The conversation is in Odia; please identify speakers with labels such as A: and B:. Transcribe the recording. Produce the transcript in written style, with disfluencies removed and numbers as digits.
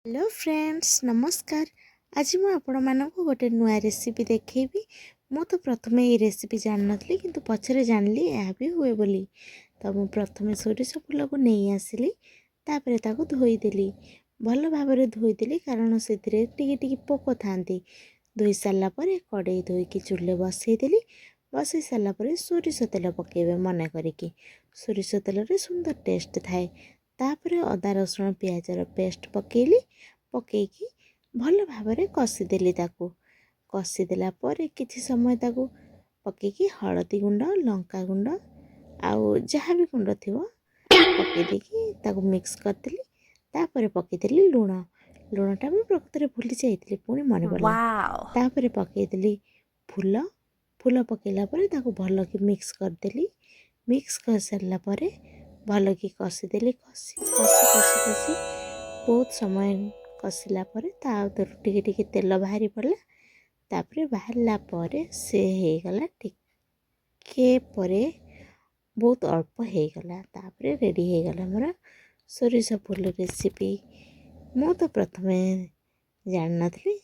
A: ହ୍ୟାଲୋ ଫ୍ରେଣ୍ଡସ୍, ନମସ୍କାର। ଆଜି ମୁଁ ଆପଣମାନଙ୍କୁ ଗୋଟେ ନୂଆ ରେସିପି ଦେଖେଇବି। ମୁଁ ତ ପ୍ରଥମେ ଏଇ ରେସିପି ଜାଣିନଥିଲି, କିନ୍ତୁ ପଛରେ ଜାଣିଲି ଏହା ବି ହୁଏ ବୋଲି। ତ ମୁଁ ପ୍ରଥମେ ସୋରିଷ ଫୁଲକୁ ନେଇ ଆସିଲି। ତାପରେ ତାକୁ ଧୋଇଦେଲି, ଭଲ ଭାବରେ ଧୋଇଦେଲି, କାରଣ ସେଥିରେ ଟିକେ ଟିକେ ପୋକ ଥାଆନ୍ତି। ଧୋଇ ସାରିଲା ପରେ କଡ଼େଇ ଧୋଇକି ଚୁଲିରେ ବସେଇଦେଲି। ବସେଇ ସାରିଲା ପରେ ସୋରିଷ ତେଲ ପକାଇବେ ମନେ କରିକି। ସୋରିଷ ତେଲରେ ସୁନ୍ଦର ଟେଷ୍ଟ ଥାଏ। ତାପରେ ଅଦା, ରସୁଣ, ପିଆଜର ପେଷ୍ଟ ପକାଇଲି। ପକାଇକି ଭଲ ଭାବରେ କଷିଦେଲି ତାକୁ। କଷିଦେଲା ପରେ କିଛି ସମୟ ତାକୁ ପକାଇକି ହଳଦୀ ଗୁଣ୍ଡ, ଲଙ୍କା ଗୁଣ୍ଡ ଆଉ ଯାହା ବି ଗୁଣ୍ଡ ଥିବ ପକାଇ ଦେଇକି ତାକୁ ମିକ୍ସ କରିଦେଲି। ତାପରେ ପକାଇଦେଲି ଲୁଣ। ଲୁଣଟା ମୁଁ ପ୍ରକୃତରେ ଭୁଲି ଯାଇଥିଲି, ପୁଣି ମନେ ପଡ଼ିଲା। ତାପରେ ପକାଇଦେଲି ଫୁଲ। ଫୁଲ ପକାଇଲା ପରେ ତାକୁ ଭଲକି ମିକ୍ସ କରିଦେଲି। ମିକ୍ସ କରିସାରିଲା ପରେ ଭଲକି କଷିଦେଲି। କଷି କଷି କଷି କଷି ବହୁତ ସମୟ କଷିଲା ପରେ ତା ଦେହରୁ ଟିକେ ଟିକେ ତେଲ ବାହାରି ପଡ଼ିଲା। ତାପରେ ବାହାରିଲା ପରେ ସେ ହେଇଗଲା, ଟିକେ ପରେ ବହୁତ ଅଳ୍ପ ହେଇଗଲା। ତାପରେ ରେଡ଼ି ହେଇଗଲା ମୋର ସୋରିଷ ଫୁଲ ରେସିପି। ମୁଁ ତ ପ୍ରଥମେ ଜାଣିନଥିଲି।